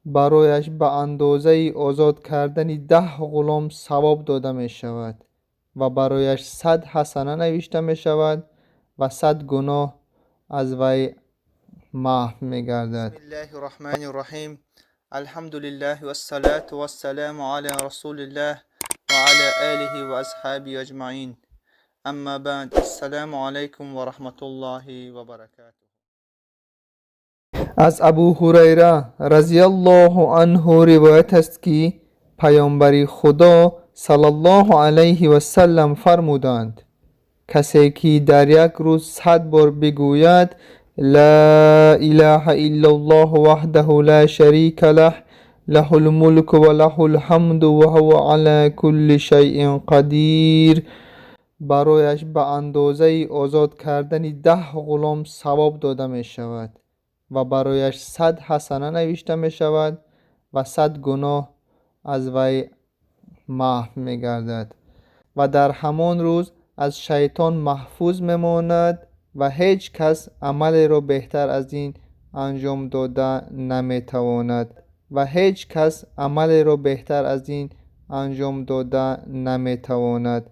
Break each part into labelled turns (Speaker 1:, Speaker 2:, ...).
Speaker 1: Барояш ба андозаи озод кардани 10 ғулом савоб дода мешавад ва барояш 100 ҳасана навишта мешавад ва 100 гуноҳ аз вай маҳв мегардад.
Speaker 2: بسم الله الرحمن الرحيم، الحمد لله والصلاة والسلام على رسول الله وعلى آله وأصحابه أجمعين، أما بعد، السلام عليكم ورحمة الله وبركاته.
Speaker 1: Аз Абу Ҳурайра разияллоҳу анҳу ривоят аст, ки Паёмбари Худо саллаллоҳу алайҳи васаллам фармуданд: «Касе ки дар як рӯз 100 бор бигӯяд: ла илаҳа иллаллоҳу ваҳдаҳу ла шарика лаҳ, лаҳул мулку ва лаҳул ҳамду ва ҳува ала кулли шайъин қадир», барояш ба андозаи озод кардани 10 ғулом савоб дода мешавад ва барояш 100 ҳасана навишта мешавад ва 100 гуноҳ аз вай маҳв мегардад ва дар ҳамон рӯз аз шайтон маҳфуз мемонад ва ҳеҷ кас амалеро беҳтар аз ин анҷом дода наметавонад ва ҳеҷ кас амалеро беҳтар аз ин анҷом дода наметавонад,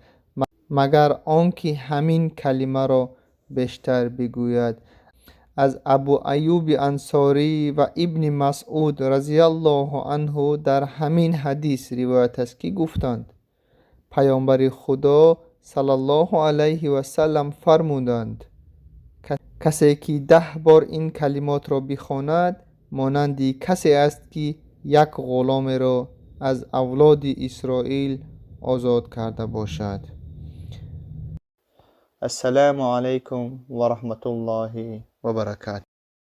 Speaker 1: магар он ки ҳамин калимаро бештар бигӯяд». Аз Абу Аюби Ансорӣ ва Ибни Масъуд разияллоҳу анҳу дар ҳамин ҳадис ривоят аст, ки гуфтанд: Паёмбари Худо саллаллоҳу алайҳи васаллам фармуданд: «Касе ки 10 бор ин калимотро бихонад, монанди касе аст, ки як ғуломеро аз авлоди Исроил озод карда бошад».
Speaker 2: السلام عليكم ورحمة الله وبركاته.